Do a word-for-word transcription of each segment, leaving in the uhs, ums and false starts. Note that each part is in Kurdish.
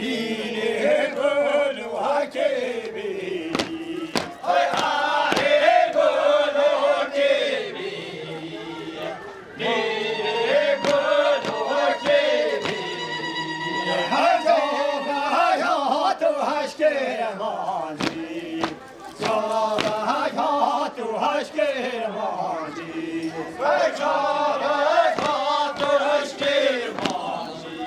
Dînê gul û hakê bî. Ay, arê gul û hakê bî. Dînê gul û hakê bî. Her cavayat û heşkê mancî. Cavayat û heşkê mancî. Ay, cavayat û heşkê mancî.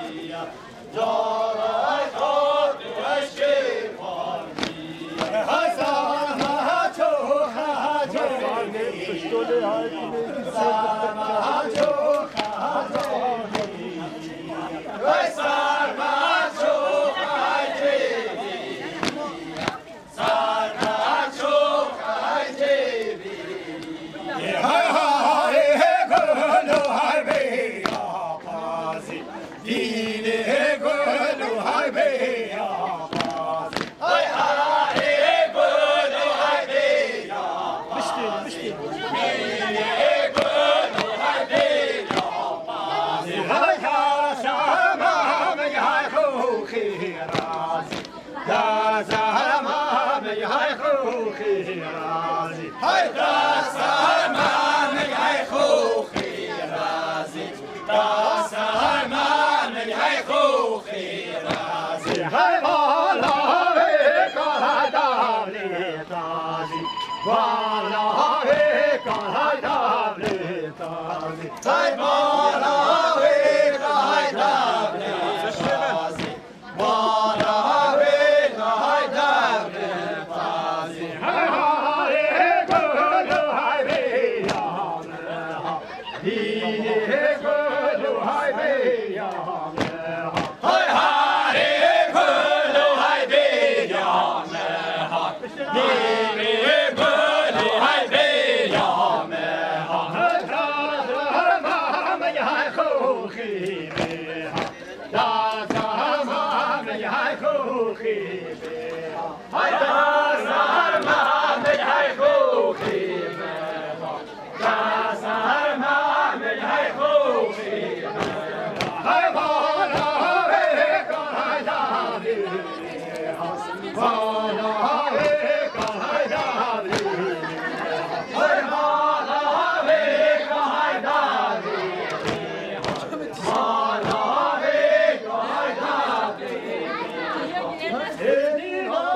Dînê gul û heybê ya qazî. Hay harê gul û heybê ya qazî. Dînê gul û heybê ya qazî. Hay ya Semamê hay xûxî razî. Ya Semamê hay xûxî razî. Hay ya Semamê hay xûxî razî. Tasarmanê hey xûxî razî. Hey bala vê kara davlê tazî. Bala vê kara davlê tazî. Hey bala vê kara davlê tazî. Bala vê kara davlê tazî. Hey harê gul û heybê ya me ha. Dînê gul û heybê ya me ha. Hay harê gul û heybê ya me ha. Dînê gul û heybê ya me ha. Hay Semamê hay xûxî me ha. Da Semamê hay xûxî me ha. Hay da Semamê hay xûxî me ha. Da Semamê hay xûxî me ha. Hay bala vê kara davlê me ha. Bala vê kara davlê me ha. Hay bala vê kara davlê me ha.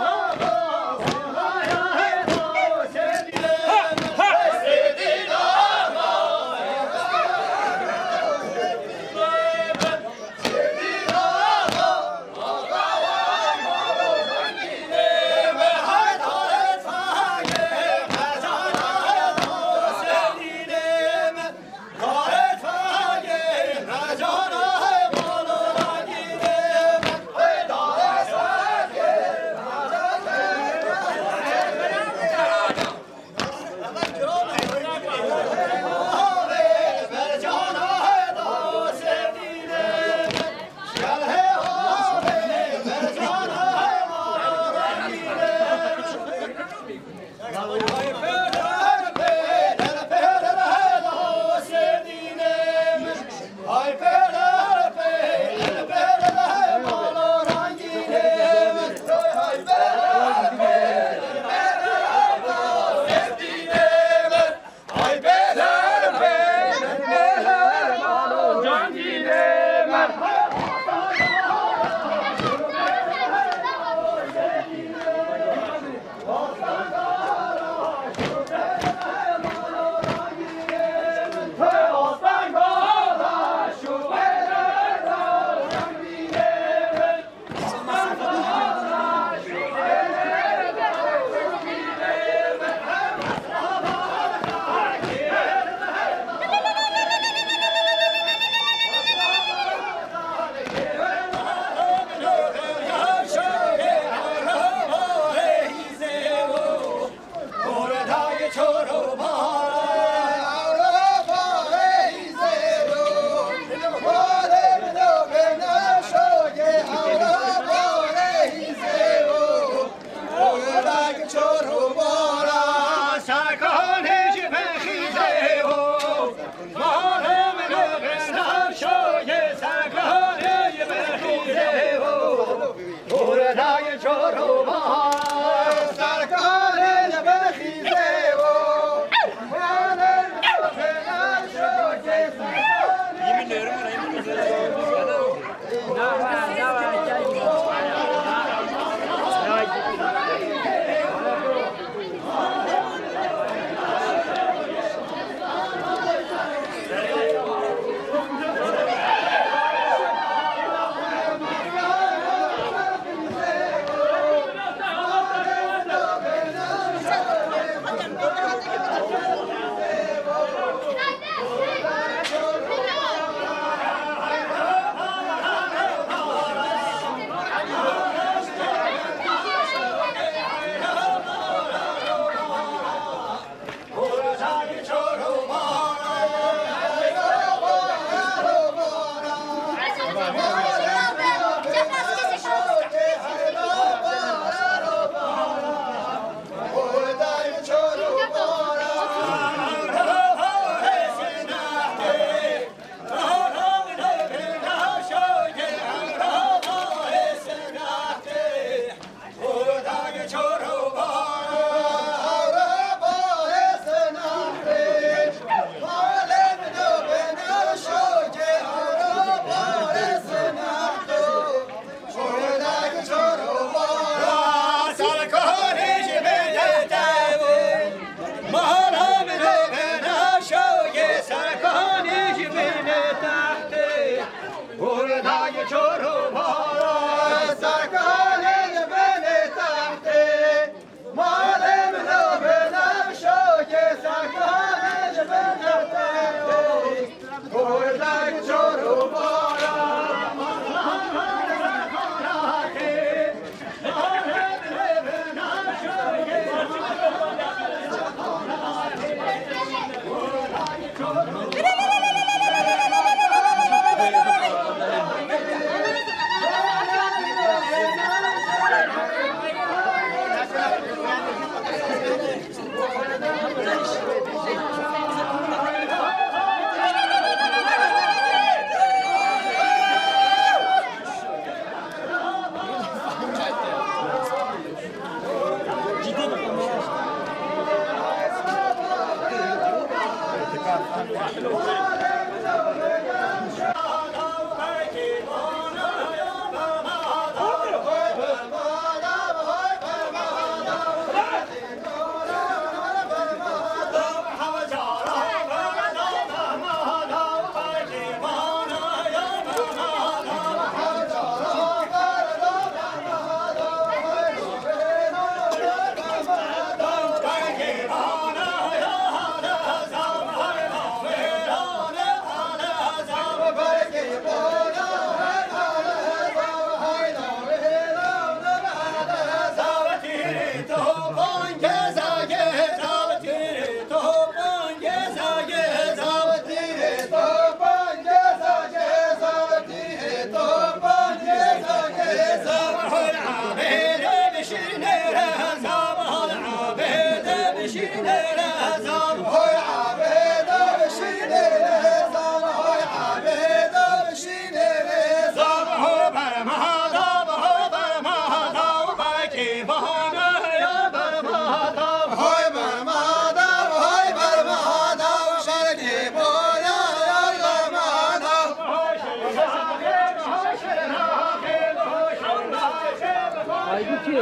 Aybüke,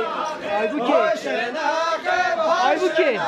Aybüke. Aybüke.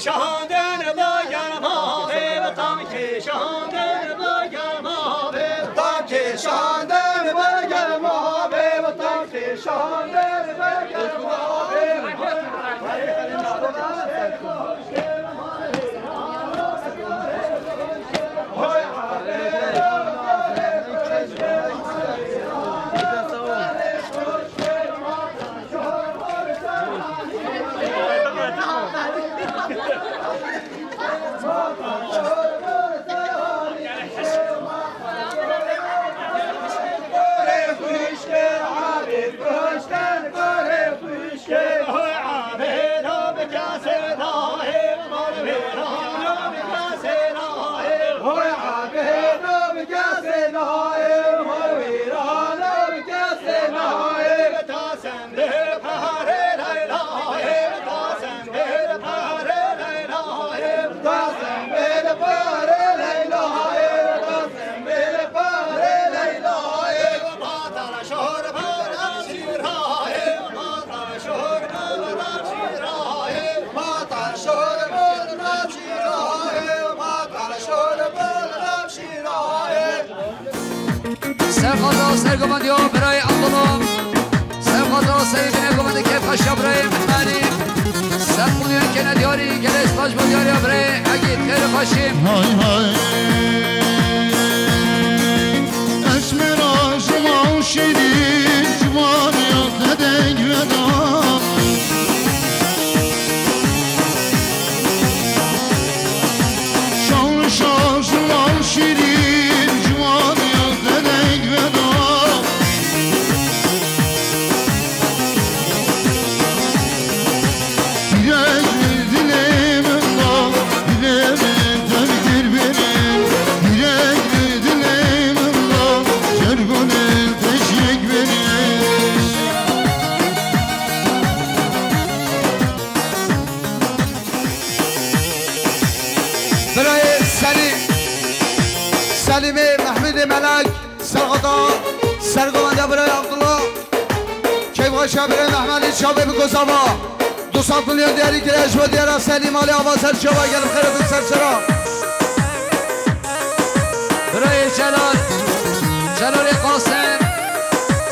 Şahandan bagarma be, tam ki şahandan bagarma be, tam ki şahandan bagarma be, tam ki şahandan bagarma be. Serqata sergomandiyo birayê Abdullah. Serqata serê binê gomandê kêfxweşiya birayê Mehmanî. Serqoniyan kene diyarî, gelê spas bo diyariya birayê Egîd, xêr û xweşî. Hay hay. Esmera juma û şîrîn, juma ya xedeng veda. Şan şan juma şîrîn, juma ya xedeng veda. Dilê min da, dilê min tev kir bêrê. Dilê min, dilê min da, şergonê teşyek bêrê. Birayê Selîm, Selîmê Mehmûdê Melek, serxata sergomandiya birayê Abdullah, keyfxweşa birayê Mehmedî çavê bi gozava. Du sed milyon diyarî kire ji bo diyara Selîm alê ava ser çava gelin xeretin ser sera. Birayê Celal, Celalê Qasim,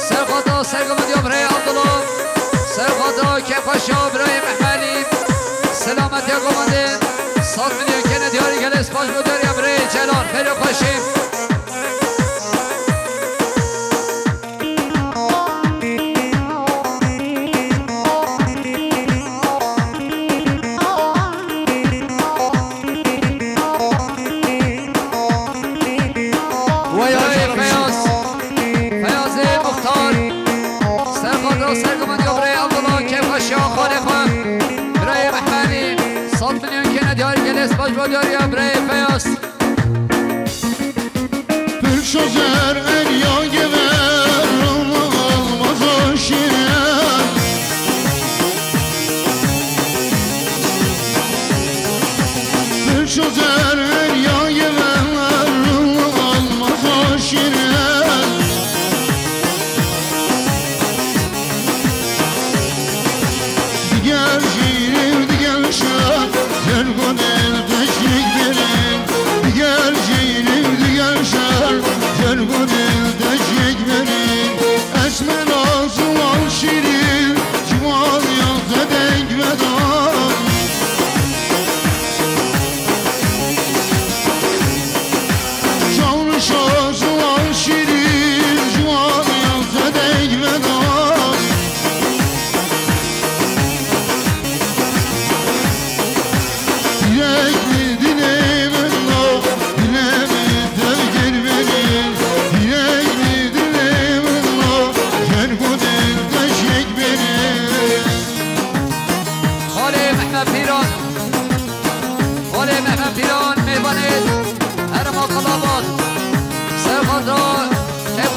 serxata sergomandiya birayê Abdullah, serxata keyfxweşa birayê Mehmedî, selametiya gomandê, sed milyon kene diyarî gelê spas bo diyariya birayê Celal, xêr û xweşî. Birayê Feyaz, Feyazê Muxtar, serxata sergomandiya birayê Abdullah, keyfxweşiya xalê xwe, birayê Mehmedî, sed milyon kene diyar gelê spas bo diyariya birayê Feyaz. Pir şozer erya gever, alma almaz aşire. Pir şozer erya gever, alma almaz aşire.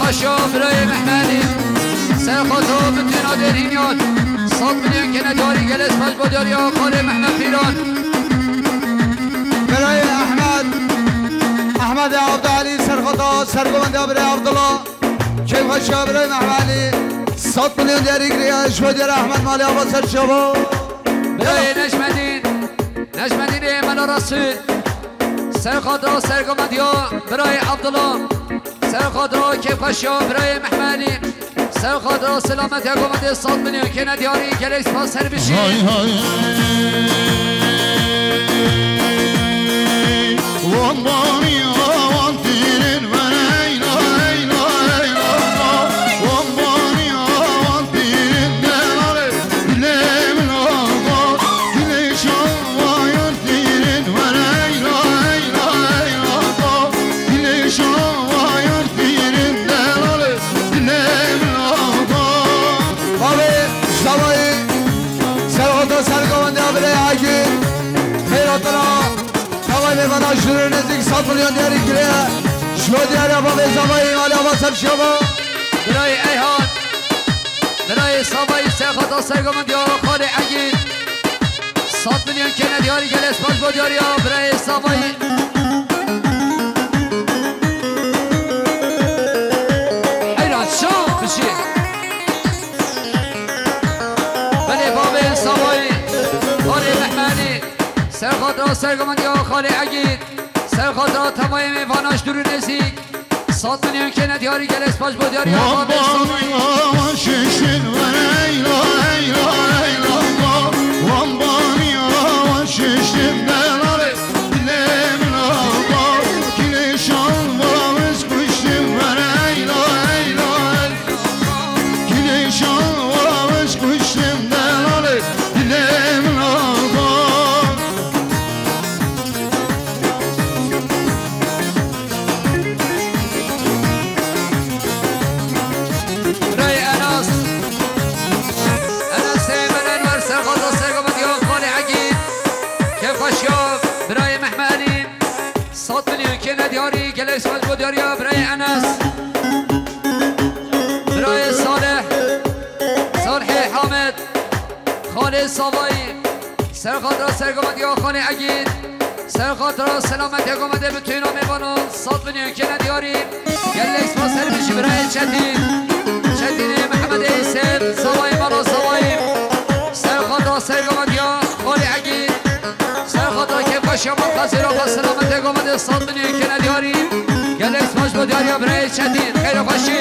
Şo birayê Mehmedî, serxoto bitîna derînyan, sed milyon kene diyarî, gelek spas bo diyariya xalê Mehmed Pîran. Birayê Ehmed, Ehmedê Abdalî, serxoto sergovendiya birayê Abdullah, keyfxweşiya birayê Mehmedî, sed milyon diyarî giriya, ji bo diyarê Ehmed malê ava ser şabo. Birayê Necmedîn, Necmedînê Mela Resûl, serxoto sergovendiya birayê Abdullah. Serxoto keyfxweşiya birayê Mehmedî. Serxoto selametiya govendê sed milyon kene diyarî, gelek spas her bijî. Hay hay. Wan baniya wan tînin were, eyla, eyla, eyla. Wan baniya wan tînin delale, dilê min ava, dilê şawa yan tînin were, eyla, eyla, eyla. Dilê şawa yan tînin delale, dilê min ava. Bavê Zavayî, serxoto sergovendiya birê Egîd, xeyra tira, Zavayî mêvana ji rû nêzîk sed milyon diyarî kiriye. Ji bo diyariya bavê Zavayî, malê ava ser şaba. Birayê Eyhan, birayê Zavayî, serxoto sergovendiya xalê Egîd. Sed milyon kene diyarî, gelek spas bo diyariya birayê Zavayî. Heyran şa bişî. Belê bavê Zavayî, xalê Mehmedî, serxoto sergovendiya xalê Egîd, serxoto temayê mêvana ji dûr û nêzîk. Sed milyon kene diyarî, gelek spas bo diyariya bavê Zavayî. Wan baniya wan şiştin were, eyla, eyla, eyla. Wan baniya wan şiştin delale, dilê min ava, dilê şawa wis kuştin were, eyla, eyla, eyla. Dilê şawa wis kuştin delale, dilê min ava. Birayê Enas. Enesê min Enwer, serxoto sergovendiya xalê Egîd. Keyfxweşiya birayê Mehmedî. Sed milyon kene diyarî, gelek spas bo diyariya birayê Enes. Birayê Salih. Salihê Hamed. Xalê Zavayî. Serxatira sergovendiya xalê Egîd. Serxatira selametiya govendê bi tûna mêvanan sed milyon kene diyarî. Gelek spas her bijî birayê Çetîn. Çetînê Mehemedê Îsêf, Zavayî mala Zavayî. Serxatira sergovendiya xalê Egîd. Serxatira kêfxweşiya mal Xezêra xwe selametiya govendê sed milyon kene diyarî. Gelek spas bo diyariya birayê Çetîn. Xeyra xweşî.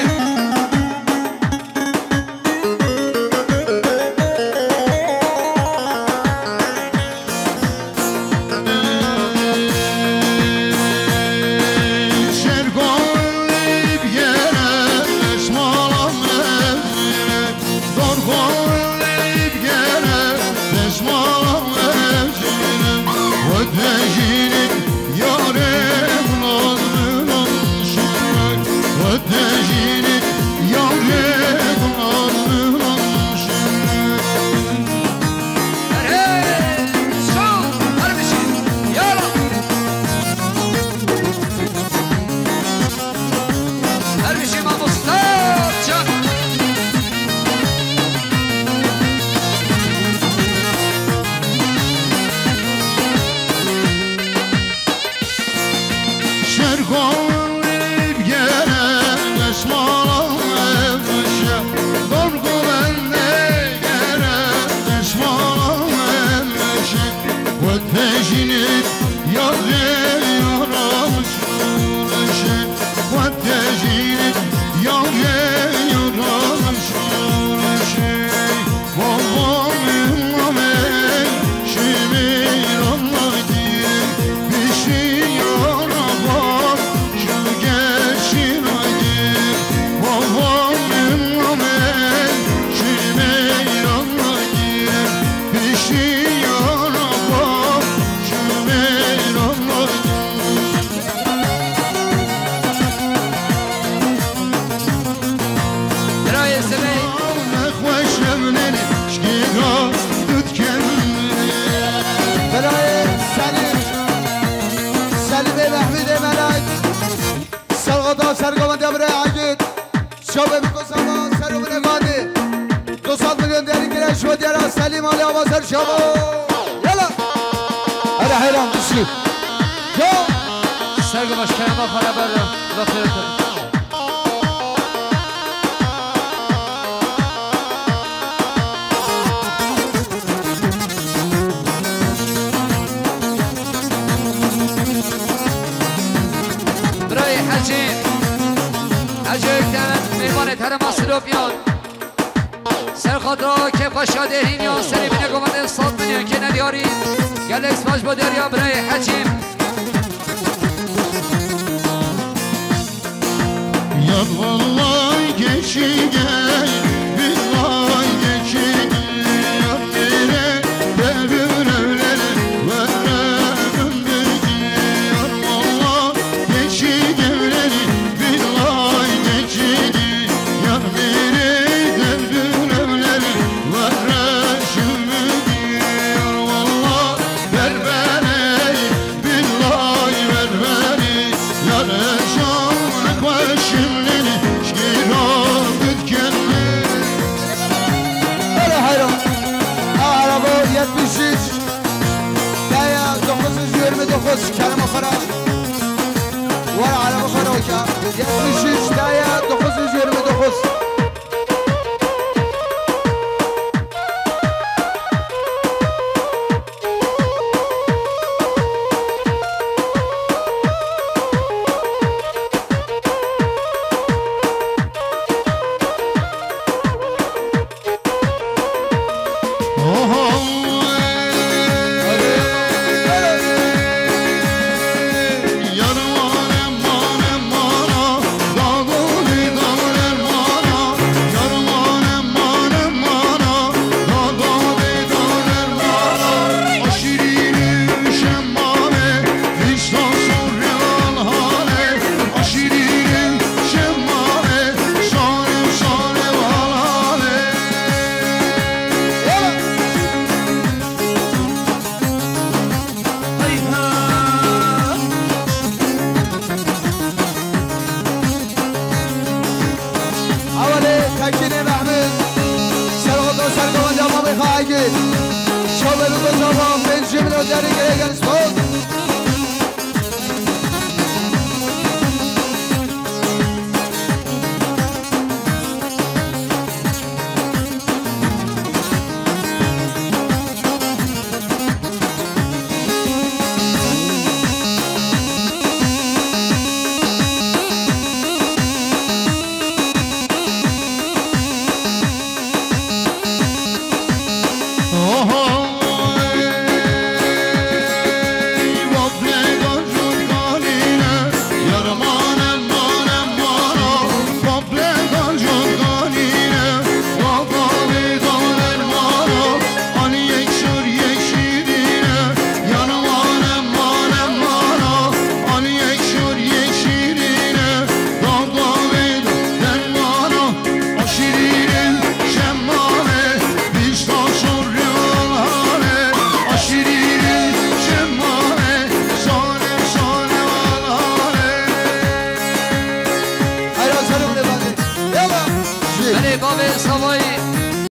Birayê Sibê. Birayê Selîm. Selîmê Mehmûdê Melek. Serxata sergovendiya birayê Egîd. Çavê bi kozama ser û binê bandê. Du sed milyon derî gire ji bo diyara Selîm Alî Avazer çavo. Yala. Hele heyran dişî. Yo. Sergo baş kerema xwe re ber ve xêr. Birayê Hecî, Hecî Ökten, mêvanê Terema Silopiyan. Ser xatira kêfxweşiya dêrîniyan, serê binê govendê sed milyon kêne diyarî. Gelek spas bo deriya birayê Hecî. Yar vallahi geçigen, billahi geçigen, yar nere devir evleri veremem dedi. Yar vallahi geçigen, billahi geçigen, yar nere devir evleri veremem dedi. Yar vallahi berberey Billahi berberî, yar eşan xweşimlî şkîra bidkenî. Hele heyran. Araba yetmiş üç, daya dokuz yüz yirmi dokuz, kelime para. Var araba para oka. Yetmiş üç, daya dokuz yüz yirmi dokuz. Awalê Tekînê Mehmet, serxoto serkewenda Mamê Xaegî, şobe bi gozavan, pêncî milyon derî girêgen spor.